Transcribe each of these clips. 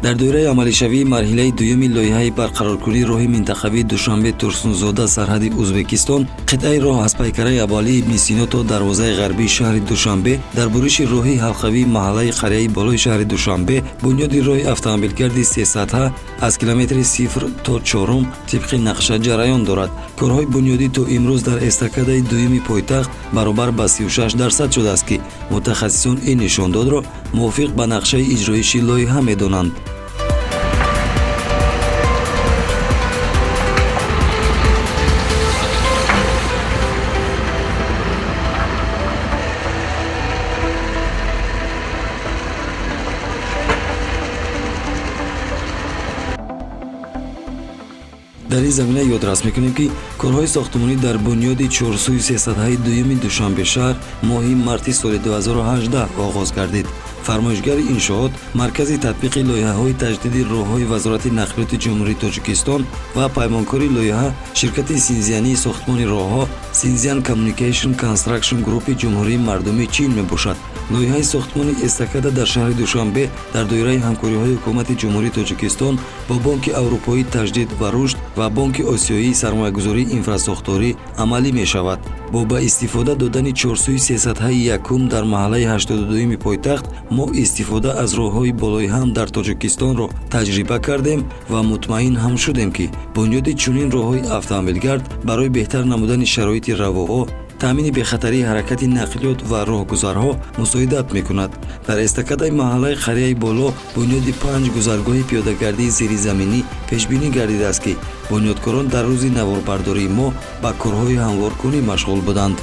Дар доираи амалишавии марҳилаи дуюми лоиҳаи барқароркунии роҳи минтақавии Душанбе-Турсунзода сарҳади Ӯзбекистон, қитъаи роҳ аз пайкараи Абуалӣ ибни Сино то дарвозаи ғарбии шаҳри Душанбе дар буриши роҳи ҳалқавии маҳаллаи қарияи болои шаҳри Душанбе бунёди роҳи автомобилгарди сесатҳа аз километри 0 то 4 тибқи нақша ҷараён дорад. Корҳои бунёдӣ то имрӯз дар эстакадаи дуюми пойтахт баробар ба 36% шудааст, ки мутахассисон ин нишондодро мувофиқ ба нақшаи иҷроиши лоиҳа медонанд. Дар ин замина ёдрас мекунем, ки корҳои сохтмонӣ дар бунёди чорсӯи сесатҳаи дуюми Душанбе шаҳр моҳи марти соли 2018 оғоз гардид. Фармоишгари иншоот Маркази татбиқи лоиҳаҳои таҷдиди роҳҳои Вазорати нақлиёти Ҷумҳурии Тоҷикистон ва паймонкори лоиҳа ширкати Синзиянии сохтмони роҳҳо Синзиян Communication Construction Group-и Ҷумҳурии Мардумии Чин мебошад. Лоиҳаи сохтмони эстакада дар шаҳри Душанбе дар доираи ҳамкориҳои Ҳукумати Ҷумҳурии Тоҷикистон бо Бонки Аврупоии таҷдид ва рушд ва Бонки Осиёии сармоягузории инфрасохторӣ амалӣ мешавад. Бо ба истифода додани чорсӯи сесатҳаи якум дар маҳаллаи 82-юми пойтахт мо истифода аз роҳҳои болои ҳам дар Тоҷикистонро таҷриба кардем ва мутмаин ҳам шудем, ки бунёди чунин роҳҳои автомобилгард барои беҳтар намудани шароити равоҳо, таъмини бехатарии ҳаракати нақлиёт ва роҳгузарҳо мусоидат мекунад. Дар эстакадаи маҳаллаи қарияи боло бунёди 5 гузаргоҳи пиёдагардии зеризаминӣ пешбинӣ гардидааст, ки бунёдкорон дар рӯзи наворбардории мо ба корҳои ҳамворкунӣ машғул буданд.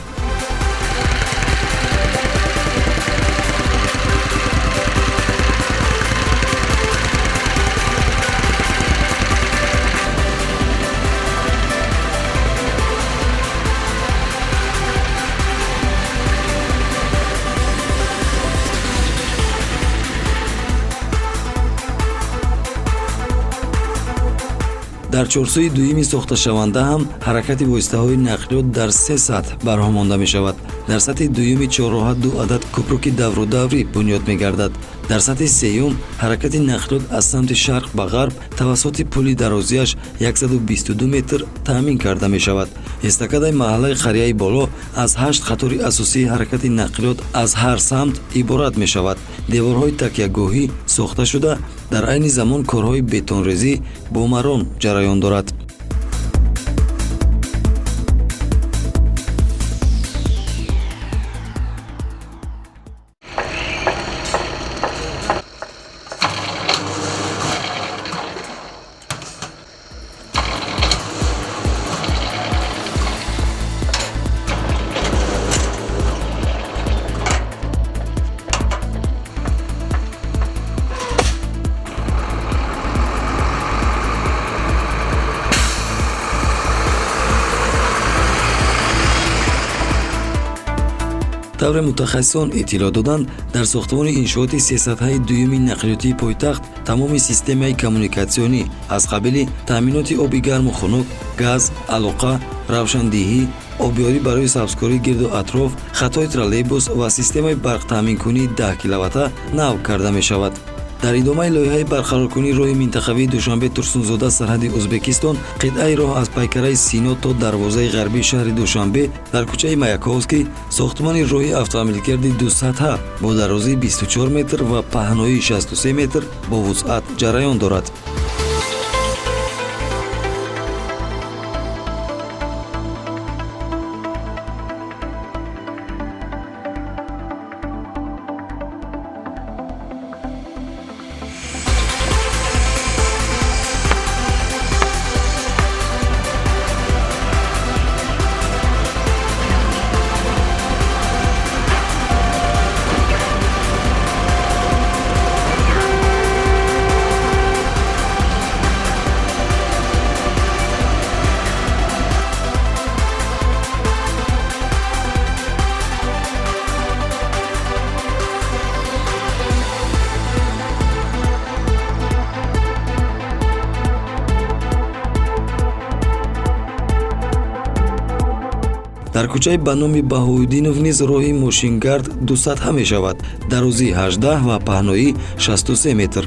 Дар чорсӯи дуюми сохташаванда ҳам ҳаракати воситаҳои нақлиёт дар се сатҳ барҳо монда мешавад. Дар сатҳи дуюми чорроҳа ду адад кӯпруки даврудаврӣ бунёд мегардад. Дар сатҳи сеюм ҳаракати нақлиёт аз самти шарқ ба ғарб тавассути пули дарозиаш 122 метр таъмин карда мешавад. Эстакадаи маҳаллаи қарияи боло аз 8 қатори асосии ҳаракати нақлиёт аз ҳар самт иборат мешавад. Деворҳои такягоҳӣ сохта шуда, дар айни замон корҳои бетонрезӣ бо маром ҷараён дорад. Тавре мутахассисон иттилоъ доданд, дар сохтмони иншооти сесатҳаи дуюми нақлиётии пойтахт тамоми системаи коммуникатсионӣ аз қабили таъминоти оби гарму хунук, газ, алоқа, равшандиҳӣ, обёрӣ барои сабзкории гирду атроф, хатҳои троллейбус ва системаи барқтаъминкунии 10 киловатта нав карда мешавад. Дар идомаи лоиҳаи барқароркунии роҳи минтақавии Душанбе-Турсунзода сарҳади Ӯзбекистон, қитъаи роҳ аз пайкараи Сино то дарвозаи ғарбии шаҳри Душанбе дар кӯчаи Маяковский сохтмони роҳи автомобилгарди дусатҳа бо дарозии 24 метр ва паҳноии 63 метр бо вусъат ҷараён дорад. Дар кӯчаи ба номи Баҳоуддинов низ роҳи мошингард дусатҳа мешавад, дарозии 18 ва паҳноӣ 63 метр.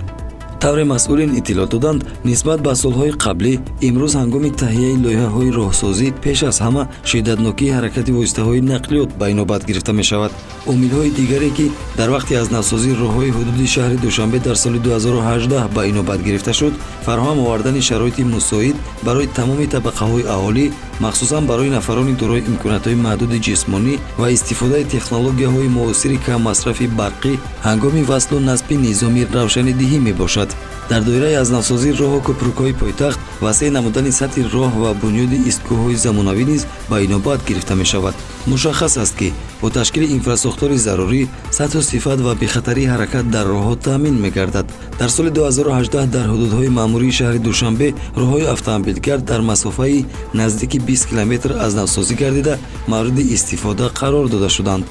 Тавре масъулин иттилоъ доданд, нисбат ба солҳои қаблӣ имрӯз ҳангоми таҳияи лоиҳаҳои роҳсозӣ пеш аз ҳама шиддатнокии ҳаракати воситаҳои нақлиёт ба инобат гирифта мешавад. Омилҳои дигаре, ки дар вақти аз навсозии роҳҳои ҳудуди шаҳри Душанбе дар соли 2018 ба инобат гирифта шуд, фароҳам овардани шароити мусоид барои тамоми табақаҳои аҳолӣ, махсусан барои нафарони дорои имкониятҳои маҳдуди ҷисмонӣ ва истифодаи технологияҳои муосири каммасрафи барқӣ ҳангоми васлу насби низоми равшанидиҳӣ мебошад. Дар доираи аз навсозии роҳу кӯпрукҳои пойтахт васеъ намудани сатҳи роҳ ва бунёди истгоҳҳои замонавӣ низ ба инобат гирифта мешавад. Мушаххас аст, ки бо ташкили инфрасохтори зарурӣ сатҳу сифат ва бехатарии ҳаракат дар роҳҳо таъмин мегардад. Дар соли 2018 дар ҳудудҳои маъмурии шаҳри Душанбе роҳҳои автомобилгард дар масофаи наздики 20 километр аз навсозӣ гардида мавриди истифода қарор дода шуданд.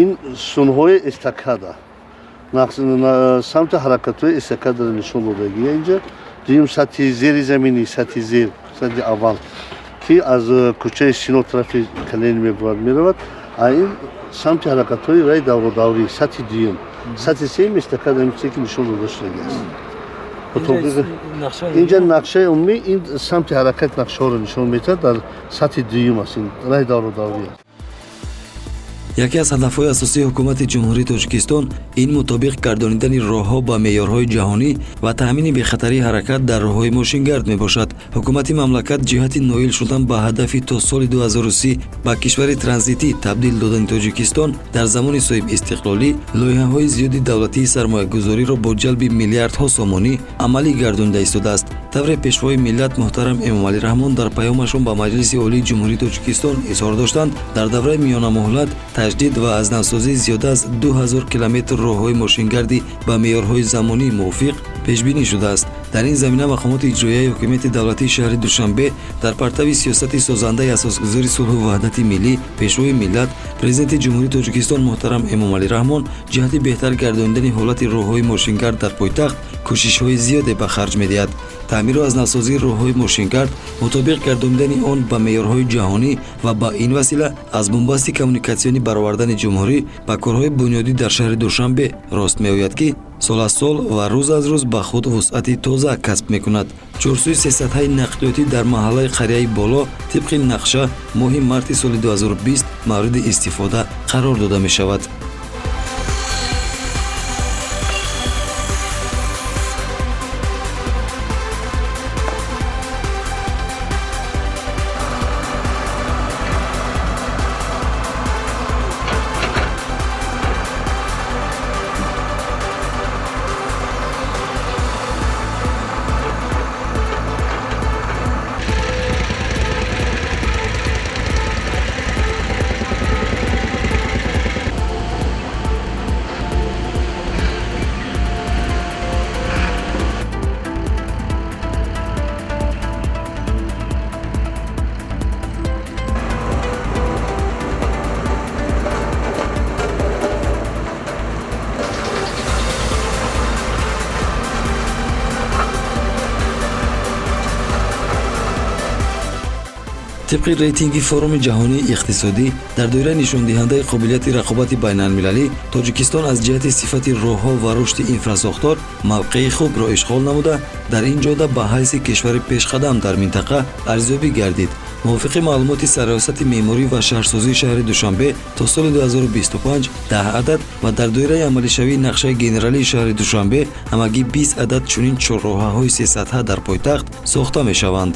Ин сунҳои эстакада самти ҳаракатҳои эстакадаро нишон додагия. Инҷа дуюм сатҳи зери заминӣ, сатҳи зер, сатҳи аввал, ки аз кӯчаи Сино тарафи Калени мебурад меравад, а ин самти ҳаракатҳои раи давродаврӣ, сатҳи дуюм. Сатҳи сеюм эстакада чизе ки нишон дода шудагиаст. Инҷа нақшаи умумӣ ин самти ҳаракати нақшаҳоро нишон медиҳад, дар сатҳи дуюм аст, ин раи давродаврӣ аст. Яке аз ҳадафҳои асосии ҳукумати Ҷумҳурии Тоҷикистон ин мутобиқ гардонидани роҳҳо ба меъёрҳои ҷаҳонӣ ва таъмини бехатарии ҳаракат дар роҳҳои мошингард мебошад. Ҳукумати мамлакат ҷиҳати ноил шудан ба ҳадафи то соли 2030 ба кишвари транзитӣ табдил додани Тоҷикистон дар замони соҳибистиқлолӣ лоиҳаҳои зиёди давлатии сармоягузориро бо ҷалби миллиардҳо сомонӣ амалӣ гардонида истодааст. Тавре Пешвои миллат муҳтарам Эмомалӣ Раҳмон дар паёмашон ба Маҷлиси Олии Ҷумҳурии Тоҷикистон изҳор доштанд, дар давраи миёнамуҳлат таҷдид ва аз навсозии зиёда аз 2000 километр роҳҳои мошингардӣ ба меъёрҳои замонӣ мувофиқ пешбинӣ шудааст. Дар ин замина мақомоти иҷроияи ҳокимияти давлатии шаҳри Душанбе дар партави сиёсати созандаи асосгузори сулҳу ваҳдати миллӣ, Пешвои миллат, Президенти Ҷумҳурии Тоҷикистон муҳтарам Эмомалӣ Раҳмон ҷиҳати беҳтар гардонидани ҳолати роҳҳои мошингард дар пойтахт кӯшишҳои зиёде ба харҷ медиҳад. Таъмиру аз навсозии роҳҳои мошингард, мутобиқ гардонидани он ба меъёрҳои ҷаҳонӣ ва ба ин васила аз бунбасти коммуникатсионӣ баровардани ҷумҳурӣ ба корҳои бунёдӣ дар шаҳри Душанбе рост меояд, ки сол аз сол ва рӯз аз рӯз ба худ вусъати тоза касб мекунад. Чорсӯи сесатҳаи нақлиётӣ дар маҳаллаи Қарияи Боло тибқи нақша моҳи марти соли 2020 мавриди истифода қарор дода мешавад. Тибқи рейтинги Форуми ҷаҳонии иқтисодӣ дар доираи нишондиҳандаи қобилияти рақобати байналмилалӣ Тоҷикистон аз ҷиҳати сифати роҳҳо ва рушди инфрасохтор мавқеи хубро ишғол намуда, дар ин ҷода ба ҳайси кишвари пешқадам дар минтақа арзёбӣ гардид. Мувофиқи маълумоти Сарриёсати меъморӣ ва шаҳрсозии шаҳри Душанбе то соли 2025 10 адад ва дар доираи амалишавии нақшаи генералии шаҳри Душанбе ҳамагӣ 20 адад чунин чорроҳаҳои сесатҳа дар пойтахт сохта мешаванд.